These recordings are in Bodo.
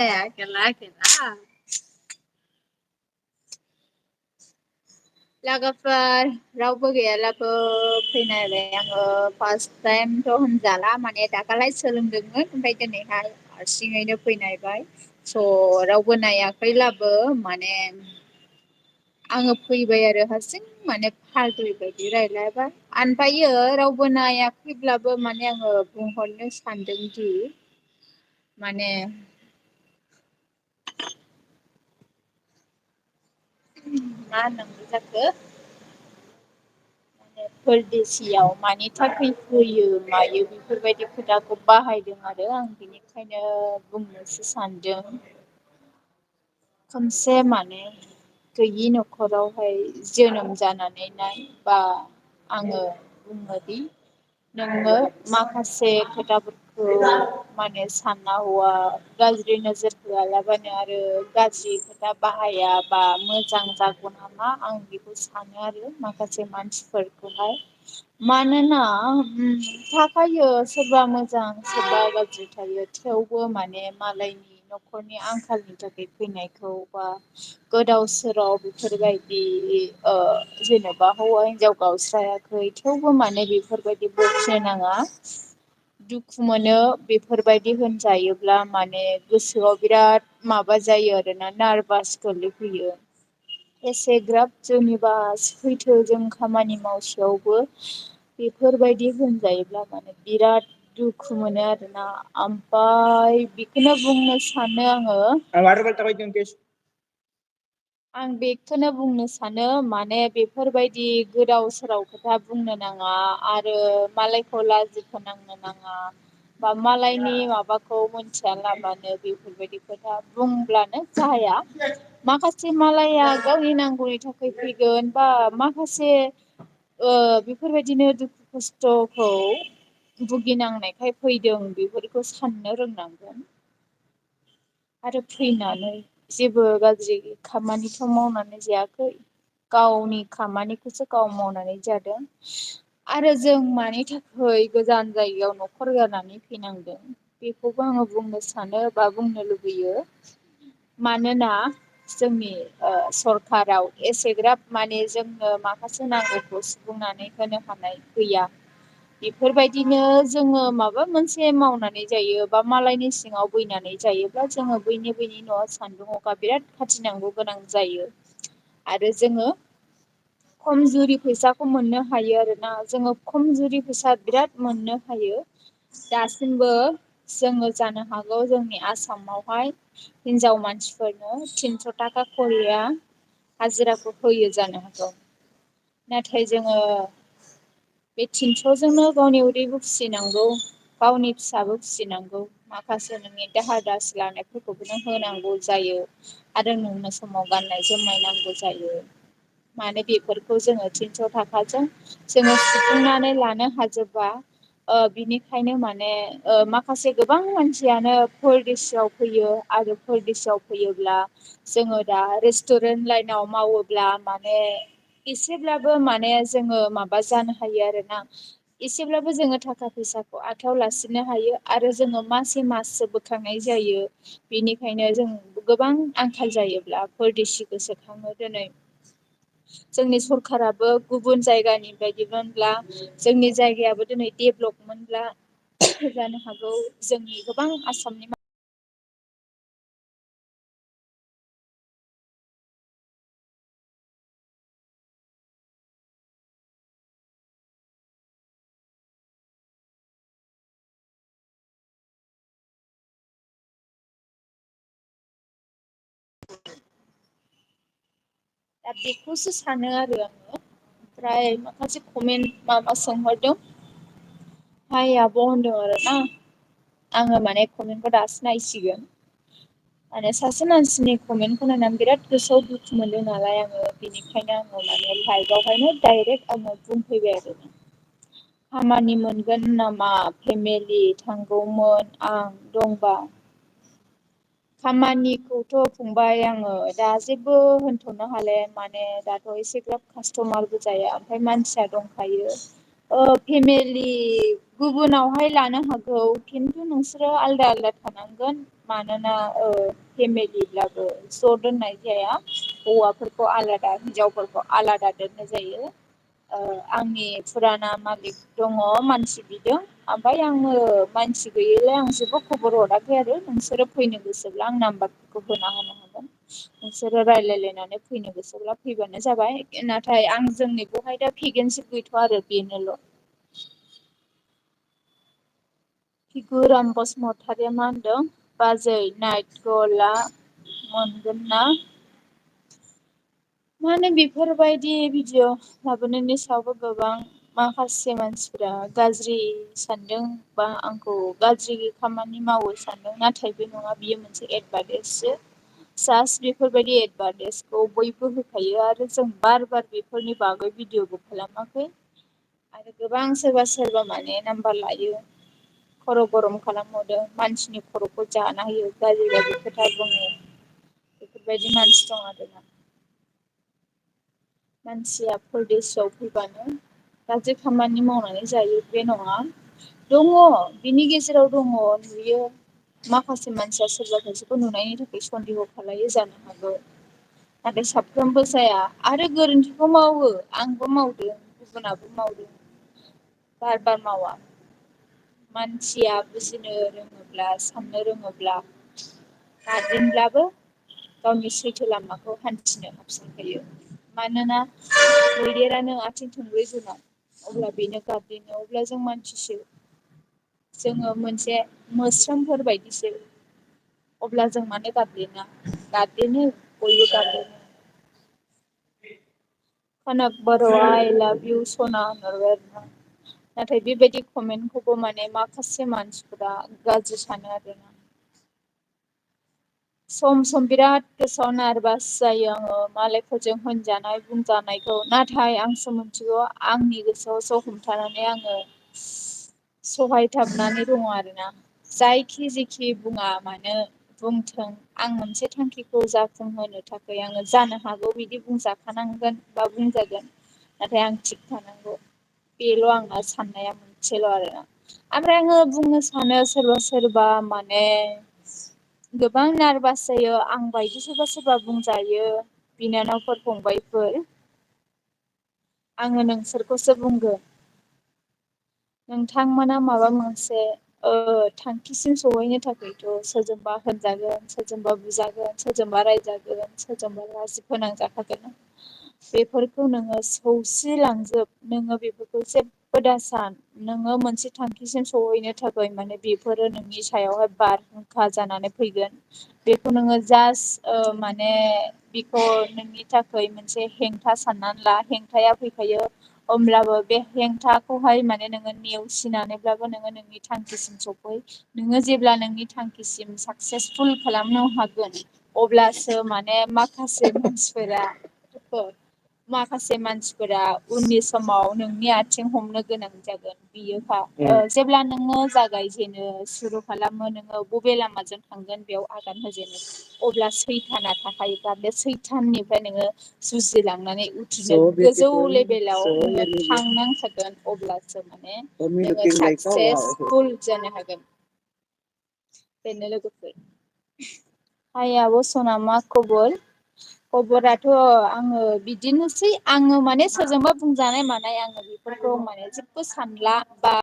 Kela kela. लोगोफोर रावबो गैयाब्लाबो फैनायलाय आङो फार्स्ट टाइमथ' होनजाला माने दाखालाय सोलोंदोंमोन ओमफ्राय दिनैहाय हारसिङैनो फैनायबाय स' रावबो नायाखैब्लाबो माने आङो फैबाय आरो हारसिं माने फालतु बायदि रायलायबाय ओमफ्रायो रावबो नायाखैब्लाबो माने आङो बुंहरनो सानदोंदि माने मा होननांगौ जाखो फोरदेसियाव मानि थाखाय फैयो मायो बेफोरबायदि खोथाखौ बाहायदों आरो आं बेनिखायनो बुंनोसो सानदों खनसे माने गैयि न'खरावहाय जोनोम जानानै नाय बा आङो बुङोदि नोङो माखासे खोथाफोरखौ माने सानना हौवआ गाज्रि नोजोर होआलाबानो आरो गाज्रि खोथा बाहाया बा मोजां जागौ नामा आं बेखौ सानो आरो माखासे मानसिफोरखौहाय मानोना थाखायो सोरबा मोजां सोरबा गाज्रि थायो थेवबो माने मालायनि न'खरनि आंखालनि थाखाय फैनायखौ बा गोदाव सोराव बेफोरबायदि जेनेबा हौवा हिनजाव गावस्रायाखै थेवबो माने बेफोरबायदि बखिनो नाङा दुखु मोनो बेफोरबायदि होनजायोब्ला माने गोसोआव बिराद माबा जायो आरोना नारभास गोलैफैयो एसेग्राब जोंनिबा सैथोजों खामानि मावसेयावबो बेफोरबायदि होनजायोब्ला माने बिराद दुखु मोनो आरोना ओमफ्राय बेखौनो बुंनो सानो आङो आं बेखौनो बुंनो सानो माने बेफोरबायदि गोदाव सोराव खोथा बुंनो नाङा आरो मालायखौ लाजि फोनांनो नाङा बा मालायनि माबाखौ मोनथिया लाबानो बेफोरबायदि खोथा बुंब्लानो जाया माखासे मालाया गावनि नांगौनि थाखाय फैगोन बा माखासे बेफोरबायदिनो दुखु खस्थ'खौ भुगिनांनायखाय फैदों बेफोरखौ साननो रोंनांगोन आरो फैनानै जेबो गाज्रि खामानिथ' मावनानै जायाखै गावनि खामानिखौसो गाव मावनानै जादों आरो जों मानि थाखाय गोजान जायगायाव न'खर गारनानै फैनांदों बेखौबो आङो बुंनो सानो बा बुंनो लुबैयो मानोना जोंनि सरखाराव एसेग्राब माने जोंनो माखासे नांगौखौ सुफुंनानै होनो हानाय गैया बेफोरबायदिनो जोङो माबा मोनसे मावनानै जायो बा मालायनि सिङाव बैनानै जायोब्ला जोङो बैनि न'आव सान्दुं अखा बिराद खाथिनांगौ गोनां जायो आरो जोङो खमजुरि फैसाखौ मोननो हायो आरोना जोङो खमजुरि फैसा बिराद मोननो हायो दासिमबो जोङो जानो हागौ जोंनि आसामावहाय हिनजाव मानसिफोरनो थिनस' थाखा खरिया हाजिराखौ होयो जानो हागौ नाथाय जोङो बे थिनस'जोंनो गावनि उदैबो फिसिनांगौ गावनि फिसाबो फिसिनांगौ माखासे नोंनि दाहार दासि लानायफोरखौबो नों होनांगौ जायो आरो नोंनो समाव गाननाय जोमनाय नांगौ जायो माने बेफोरखौ जोङो थिनस' थाखाजों जोङो सुफुंनानै लानो हाजोबा बिनिखायनो माने माखासे गोबां मानसियानो परदेशआव फैयो आरो परदेशआव फैयोब्ला जोङो दा रेस्टुरेन्ट लाइनाव मावोब्ला माने एसेब्लाबो माने जोङो माबा जानो हायो आरोना एसेब्लाबो जोङो थाखा फैसाखौ आखायाव लासिनो हायो आरो जोङो मासे माससो बोखांनाय जायो बेनिखायनो जों गोबां आंखाल जायोब्ला परदेसि गोसोखाङो दिनै जोंनि सरखाराबो गुबुन जायगानि बायदिमोनब्ला जोंनि जायगायाबो दिनै डेभलपमोनब्ला जानो हागौ जोंनि गोबां आसामनि दा बेखौसो सानो आरो आङो ओमफ्राय माखासे कमेन्ट माबा सोंहरदों हाय आब' होनदों आरोना आङो माने कमेन्टखौ दासो नायसिगोन माने सासे मानसिनि कमेन्टखौ नायनानै बिराद गोसोआव दुखु मोनदों नालाय आङो बेनिखायनो आङो माने लाइभआवहायनो डाइरेक्ट आङो बुंफैबाय आरो खामानि मोनगोन नामा फेमिलि थांगौमोन आं दंबा खामानिखौथ' फंबाय आङो दा जेबो होनथ'नो हाले माने दाथ' एसेग्राब कास्ट'मारबो जाया ओमफ्राय मानसिया दंखायो फेमिलि गुबुनावहाय लानो हागौ खिन्थु नोंसोरो आलदा आलदा थानांगोन मानोना फेमिलिब्लाबो ज' दोननाय जाया हौवाफोरखौ आलादा हिनजावफोरखौ आलादा दोननाय जायो। आंनि फुराना मालिक दङ मानसि बिदों ओमफ्राय आङो मानसि गैयैलाय आं जेबो खबर हराखै आरो नोंसोरो फैनो गोसोब्ला आं नाम्बारफोरखौ होना होनो हागोन। नोंसोरो रायलायलायनानै फैनो गोसोब्ला फैबानो जाबाय नाथाय आं जोंनि बेवहाय दा भेकेन्सि गैथ'आ आरो बेनोल'। फिगुराम बसुमतारिया मा होनदों बाजै नाइट रला मोनगोन ना? माने बेफोरबायदि भिडिअ लाबोनायनि सायावबो गोबां माखासे मानसिफोरा गाज्रि सानदों बा आंखौ गाज्रि खामानि मावो सानदों नाथाय बे नङा बियो मोनसे एदभार्टाइससो। जास्ट बेफोरबायदि एदभार्टाइसखौ बयबो होखायो आरो जों बार बार बेफोरनि बागै भिडिअबो खालामाखै आरो गोबां सोरबा सोरबा माने नाम्बार लायो। खर' गरम खालामहरदों मानसिनि खर'खौ जाना होयो गाज्रि गाज्रि खोथा बुङो। बेफोरबायदि मानसि दं आरोना। मानसिया परदेसआव फैबानो गाज्रि खामानि मावनानै जायो बे नङा। दङ बिनि गेजेराव दङ नुयो। माखासे मानसिया सोरबा सासेखौ नुनायनि थाखाय सन्देह खालायो जानो हागौ। नाथाय साफ्रोमबो जाया आरो गोरोन्थिखौ मावो आंबो मावदों गुबुनाबो मावदों। बार बार मावा। मानसिया बुजिनो रोङोब्ला साननो रोङोब्ला गारजेनब्लाबो गावनि सैथो लामाखौ हान्थिनो हाबसिनखायो। मानोना मैदेरानो आथिं थोंब्रै जुनार अब्ला बेनो गाब्रेनो अब्ला जों मानसिसो जोङो मोनसे मोस्रोमफोर बायदिसो अब्ला जों मानो गाबज्रिनो गाबज्रिनो बयबो गाबज्रिनो खनक बरुवा आइ लाभ इउ सना होनहरबाय आरोना। नाथाय बेबायदि कमेन्टखौबो माने माखासे मानसिफोरा गाज्रि सानो आरोना। सम सम बिराद गोसोआव नारभास जायो आङो मालायफोरजों होनजानाय बुंजानायखौ नाथाय आंसो मिथिगौ आंनि गोसोआवसो हमथानानै आङो सहायथाबनानै दङ आरोना जायखि जेखि बुङा मानो बुंथों आं मोनसे थांखिखौ जाफुंहोनो थाखाय आङो जानो हागौ बिदि बुंजाखानांगोन बा बुंजागोन नाथाय आं थिग थानांगौ बेल' आंना साननाया मोनसेल' आरोना। ओमफ्राय आङो बुंनो सानो सोरबा सोरबा माने गोबां नारभास जायो आं बायदि सोरबा सोरबा बुंजायो बिनानावफोर फंबायफोर आङो नोंसोरखौसो बुंगोन नोंथांमोना माबा मोनसे थांखिसिम सहैनो थाखायथ' सोरजोंबा होनजागोन सोरजोंबा बुजागोन सोरजोंबा रायजागोन सोरजोंबा लाजि फोनांजाखागोन बेफोरखौ नोङो सौसिलांजोब नोङो बेफोरखौ जेबो दासान नोङो मोनसे थांखिसिम सहैनो थाखाय माने बेफोरो नोंनि सायावहाय बारहुंखा जानानै फैगोन बेखौ नोङो जास्ट माने बेखौ नोंनि थाखाय मोनसे हेंथा साननानै ला हेंथाया फैखायो होमब्लाबो बे हेंथाखौहाय माने नोङो नेवसिनानैब्लाबो नोङो नोंनि थांखिसिम सफै नोङो जेब्ला नोंनि थांखिसिम साकसेसफुल खालामनो हागोन अब्लासो माने माखासे मानसिफोरा माखासे मानसिफोरा उननि समाव नोंनि आथिं हमनो गोनां जागोन बियोखा जेब्ला नोङो जागायजेनो सुरु खालामो नोङो बबे लामाजों थांगोन बेयाव आगान होजेनो अब्ला सैथाना थाखायोबा बे सैथाननिफ्राय नोङो जुजिलांनानै So गोजौ beautiful, लेभेलाव so नोङो unique. थांनांखागोन अब्लासो माने For me, नोङो looking like oh wow. Successful जानो हागोन बेनो लोगोफोर हाय आब' सना मा खबर खबराथ' आङो बिदिनोसै आङो माने सोरजोंबा बुंजानाय मानाय आङो बेफोरखौ माने जेबो सानला बा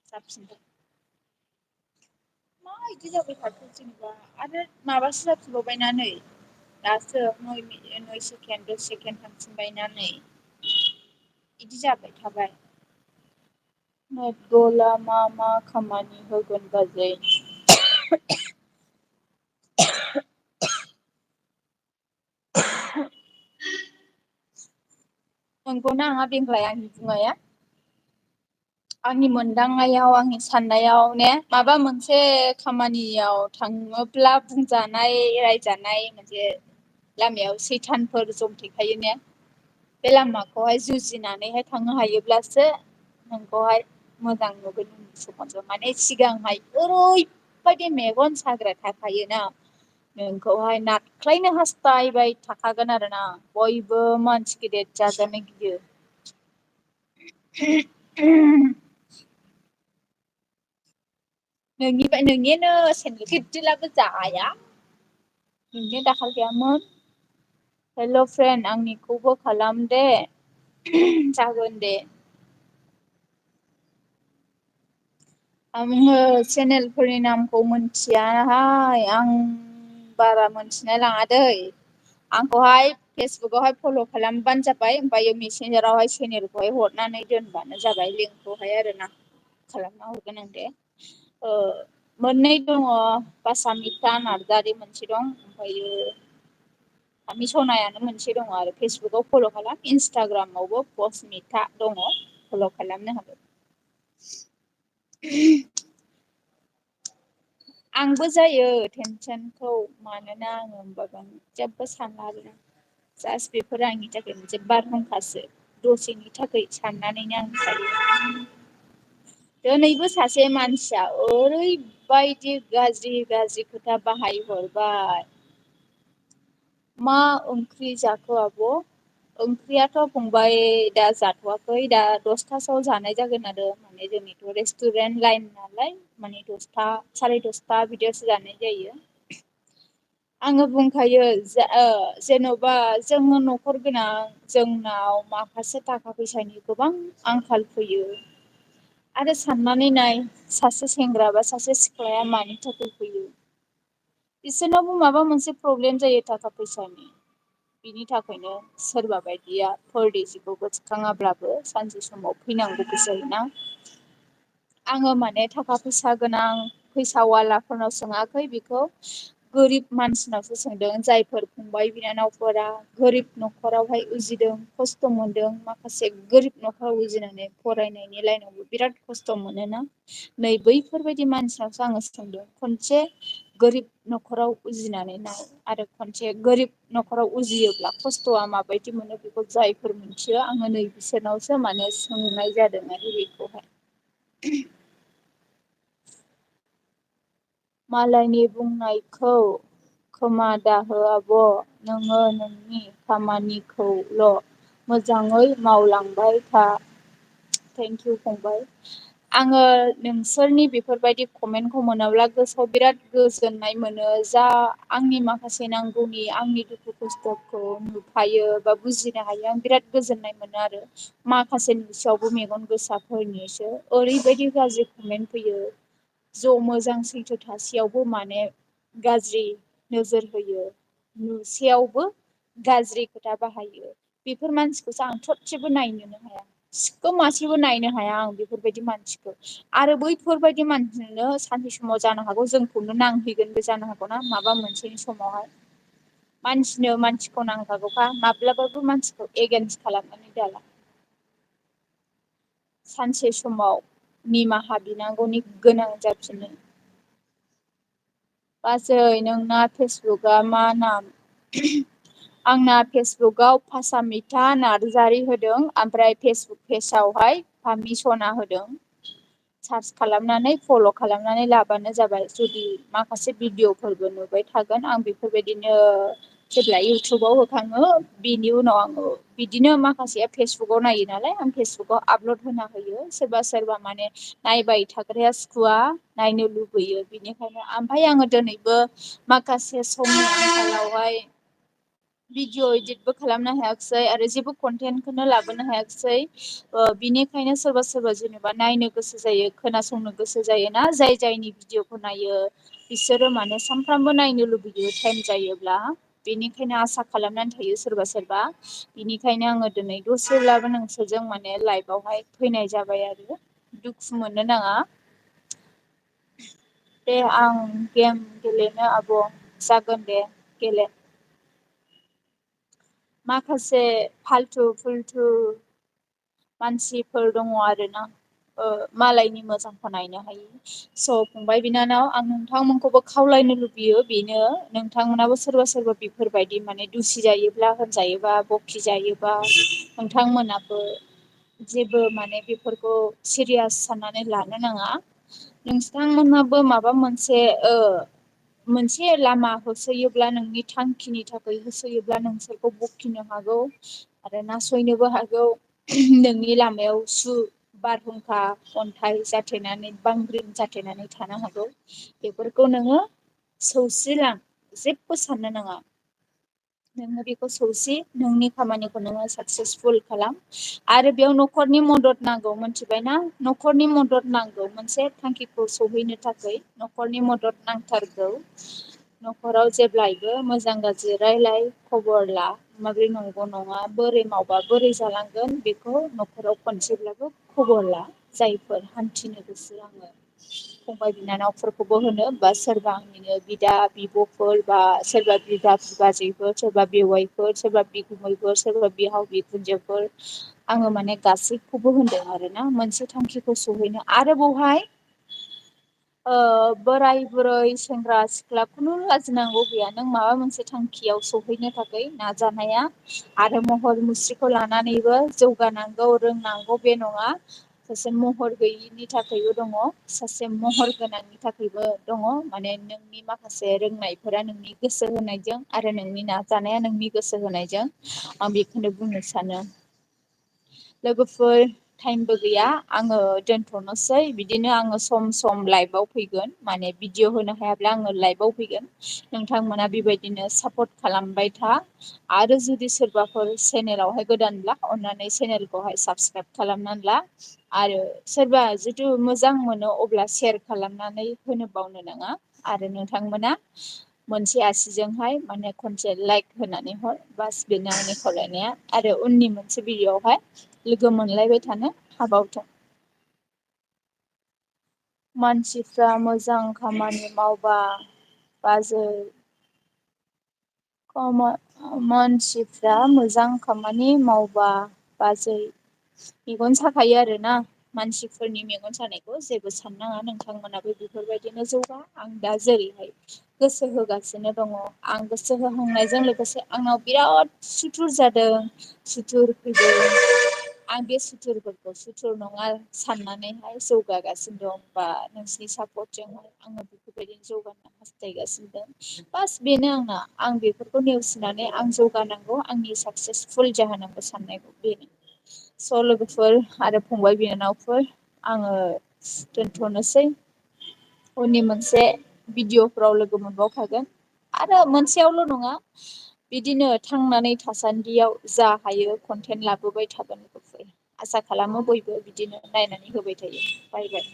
जाफिनबाय मा बिदि जाबाय थाखो जेनेबा आरो माबासो जाफिनबावबायना नै दासो नय सेकेणड 10 सेकेणड थांफिनबायना नै बिदि जाबाय थाबाय गला मा मा खामानि होगोन बाजै नोंगौना आंहा देग्लाय आंनि बुंनाया आंनि मोनदांनायाव आंनि साननायाव ने माबा मोनसे खामानियाव थाङोब्ला बुंजानाय रायजानाय मोनसे लामायाव सैथानफोर जमथेखायो ने बे लामाखौहाय जुजिनानैहाय थांनो हायोब्लासो नोंखौहाय मोजां नुगोन समाजाव माने सिगांहाय ओरैबायदि मेगन साग्रा थाखायोना नोंखौहाय नारख्लायनो हास्थायबाय थाखागोन आरोना बयबो मानसि गेदेर जाजानो गियो नोंनिनो सेन्देल फिरफिलाबो जाया नोंनि दाखाल गैयामोन हेल' फ्रेन्ड आंनिखौबो खालाम दे जागोन दे आङो चेनेलफोरनि नामखौ मिथियाहाय आं बारा मोनथिनाय लाङा दै आंखौहाय फेसबुकावहाय फल' खालामबानो जाबाय ओमफ्रायो मेसेन्जारावहाय सेनेलखौहाय हरनानै दोनबानो जाबाय लिंकखौहाय आरोना खालामना हरगोन आं दे मोननै दङ पासामिता नार्जारि मोनसे दं ओमफ्रायो फामि सनायानो मोनसे दङ आरो फेसबुकाव फल' खालाम इन्सटाग्रामावबो पसमिता दङ फल' खालामनो हागोन आंबो जायो टेनसनखौ मानोना आङो होमबाबो जेबो साना आरोना जास्ट बेफोर आंनि थाखाय मोनसे बारहुंखासो दसेनि थाखाय साननानैनो आं थायो दिनैबो सासे मानसिया ओरैबायदि गाज्रि गाज्रि खोथा बाहायहरबाय मा ओंख्रि जाखो आब' ओंख्रियाथ' फंबाय दा जाथ'वाखै दा 10थासोआव जानाय जागोन आरो माने जोंनिथ' रेस्टुरेन्ट लाइन नालाय माने 10था साराय 10था बिदियावसो जानाय जायो आङो बुंखायो जेन'बा जोङो न'खर गोनां जोंनाव माखासे थाखा फैसानि गोबां आंखाल फैयो आरो साननानै नाय सासे सेंग्रा बा सासे सिख्लाया मानि थाखाय फैयो बिसोरनावबो माबा मोनसे प्रब्लेम जायो थाखा फैसानि बिनि थाखायनो सोरबा बायदिया परदेसिखौ गोसोखाङाब्लाबो सानसे समाव फैनांगौबो जायोना आङो माने थाखा फैसा गोनां फैसा वालाफोरनाव सोङाखै बेखौ गोरिब मानसिनावसो सोंदों जायफोर फंबाय बिनानावफोरा गोरिब न'खरावहाय उजिदों खस्थ' मोनदों माखासे गोरिब न'खराव उजिनानै फरायनायनि लाइनावबो बिराद खस्थ' मोनोना नै बैफोरबायदि मानसिनावसो आङो सोंदों खनसे गोरिब न'खराव उजिनानै नाय आरो खनसे गोरिब न'खराव उजियोब्ला खस्थ'आ माबायदि मोनो बेखौ जायफोर मिथियो आङो नै बिसोरनावसो माने सोंनाय जादों आरो बेखौहाय मालायनि बुंनायखौ खोमा दाहो आब' नोङो नोंनि खामानिखौल' मोजाङै मावलांबाय था थेंकिउ फंबाय आङो नोंसोरनि बेफोरबायदि कमेन्टखौ मोनाब्ला गोसोआव बिराद गोजोननाय मोनो जा आंनि माखासे नांगौनि आंनि दुखु खस्थ'खौ नुफायो बा बुजिनो हायो आं बिराद गोजोननाय मोनो आरो माखासे नुसेयावबो मेगन गोसाफोरनिसो ओरैबायदि गाज्रि कमेन्ट फैयो ज' मोजां सैथो थासेयावबो माने गाज्रि नोजोर होयो नुसेयावबो गाज्रि खोथा बाहायो बेफोर मानसिखौसो आं थोबसेबो नायनोनो हाया सिखौ मासेबो नायनो हाया आं बेफोरबायदि मानसिखौ आरो बैफोरबायदि मानसिनो सानसे समाव जानो हागौ जोंखौनो नांहैगोनबो जानो हागौना माबा मोनसेनि समावहाय मानसिनो मानसिखौ नांखागौखा माब्लाबाबो मानसिखौ एगेन्स्ट खालामनानै दाला सानसे समाव निमाहा बिनांगौनि गोनां जाफिनो बाजै नोंना फेसबुकआ मा नाम आंना फेसबुकआव पासामिथा नार्जारि होदों ओमफ्राय फेसबुक पेजावहाय फामि सना होदों सार्च खालामनानै फल' खालामनानै लाबानो जाबाय जुदि माखासे भिडिअ'फोरबो नुबाय थागोन आं बेफोरबायदिनो जेब्ला इउटुबाव होखाङो बिनि उनाव आङो बिदिनो माखासे फेसबुकाव नायो नालाय आं फेसबुकाव आपलड होना होयो सोरबा सोरबा माने नायबाय थाग्राया सुखुवा नायनो लुबैयो बिनिखायनो ओमफ्राय आङो दिनैबो माखासे समनि आंखालावहाय भिडिअ' इदितबो खालामनो हायाखिसै आरो जेबो कनटेन्टखौनो लाबोनो हायाखिसै बिनिखायनो सोरबा सोरबा जेनेबा नायनो गोसो जायो खोनासंनो गोसो जायोना जाय जायनि भिडिअ'खौ नायो बिसोरो माने सानफ्रामबो नायनो लुबैयो टाइम जायोब्ला बेनिखायनो आसा खालामनानै थायो सोरबा सोरबा बिनिखायनो आङो दिनै दसेब्लाबो नोंसोरजों माने लाइभआवहाय फैनाय जाबाय आरो दुखु मोननो नाङा दे आं गेम गेलेनो आब' जागोन दे गेले माखासे फालथु फुलथु मानसिफोर दङ आरोना मालायनि मोजांखौ नायनो हायो। स' फंबाय बिनानाव आं नोंथांमोनखौबो खावलायनो लुबैयो बेनो नोंथांमोनाबो सोरबा सोरबा बेफोरबायदि माने दुसि जायोब्ला होनजायोबा बखि जायोबा नोंथांमोनाबो जेबो माने बेफोरखौ सिरियास साननानै लानो नाङा। नोंथांमोनहाबो माबा मोनसे मोनसे लामा होसोयोब्ला नोंनि थांखिनि थाखाय होसोयोब्ला नोंसोरखौ बखिनो हागौ आरो नासयनोबो हागौ नोंनि लामायाव बारहुंखा अन्थाइ जाथेनानै बांग्रिं जाथेनानै थानो हागौ बेफोरखौ नोङो सौसिलां जेबो साननो नाङा नोङो बेखौ सौसि नोंनि खामानिखौ नोङो साक्सेसफुल खालाम आरो बेयाव न'खरनि मदद नांगौ मोनथिबायना न'खरनि मदद नांगौ मोनसे थांखिखौ सहैनो थाखाय न'खरनि मदद नांथारगौ न'खराव जेब्लायबो मोजां गाज्रि रायलाय खबर ला माब्रै नंगौ नङा बोरै मावबा बोरै जालांगोन बेखौ न'खराव खनसेब्लाबो खबर ला जायफोर हान्थिनो गोसो आङो फंबाय बिनानावफोरखौबो होनो बा सोरबा आंनिनो बिदा बिब'फोर बा सोरबा बिदा बिबाजैफोर सोरबा बेवाइफोर सोरबा बिगुमैफोर सोरबा बिहाव बिखुनजोफोर आङो माने गासैखौबो होनदों आरोना मोनसे थांखिखौ सहैनो आरो बावहाय बोराय बुरै सेंग्रा सिख्ला खुनु लाजिनांगौ गैया नों माबा मोनसे थांखियाव सहैनो थाखाय नाजानाया आरो महर मुस्रिखौ लानानैबो जौगानांगौ रोंनांगौ बे नङा सासे महर गैयिनि थाखायबो दङ सासे महर गोनांनि थाखायबो दङ माने नोंनि माखासे रोंनायफोरा नोंनि गोसो होनायजों आरो नोंनि नाजानाया नोंनि गोसो होनायजों आं बेखौनो बुंनो सानो लोगोफोर टाइमबो गैया आङो दोनथ'नोसै बिदिनो आङो सम सम लाइभआव फैगोन माने भिडिअ होनो हायाब्ला आङो लाइभआव फैगोन नोंथांमोना बेबायदिनो सापर्ट खालामबाय था आरो जुदि सोरबाफोर चेनेलावहाय गोदानब्ला अननानै चेनेलखौहाय साबसक्राइब खालामनानै ला आरो सोरबा जिथु मोजां मोनो अब्ला सेयार खालामनानै होनो बावनो नाङा आरो नोंथांमोना मोनसे आसिजोंहाय माने खनसे लाइक होनानै हर बास बेनो आंनि खावलायनाया आरो उननि मोनसे भिडिअआवहाय लोगो मोनलायबाय थानो हाबावथों मानसिफ्रा मोजां खामानि मावबा बाजै मानसिफ्रा मोजां खामानि मावबा बाजै मेगन साखायो आरोना मानसिफोरनि मेगन सानायखौ जेबो साननाङा नोंथांमोनाबो बेफोरबायदिनो जौगा आं दा जेरैहाय गोसो होगासिनो दङ आं गोसो होहांनायजों लोगोसे आंनाव बिराद सुथुर जादों सुथुर फैदों आं बे सुथुरफोरखौ सुथुर नङा साननानैहाय जौगागासिनो दं बा नोंसिनि सापर्टजोंहाय आङो बेफोरबायदिनो जौगानो हास्थायगासिनो दं बास बेनो आंना आं बेफोरखौ नेवसिनानै आं जौगानांगौ आंनि साकसेसफुल जाहोनांगौ साननायखौ बेनो स' लोगोफोर आरो फंबाय बिनानावफोर आङो दोनथ'नोसै उननि मोनसे भिडिअफ्राव लोगो मोनबावखागोन आरो मोनसेयावल' नङा बिदिनो थांनानै थासान्दियाव जा हायो कन्टेन्ट लाबोबाय थागोन आसा खालामो बयबो बिदिनो नायनानै होबाय थायो बाय बाय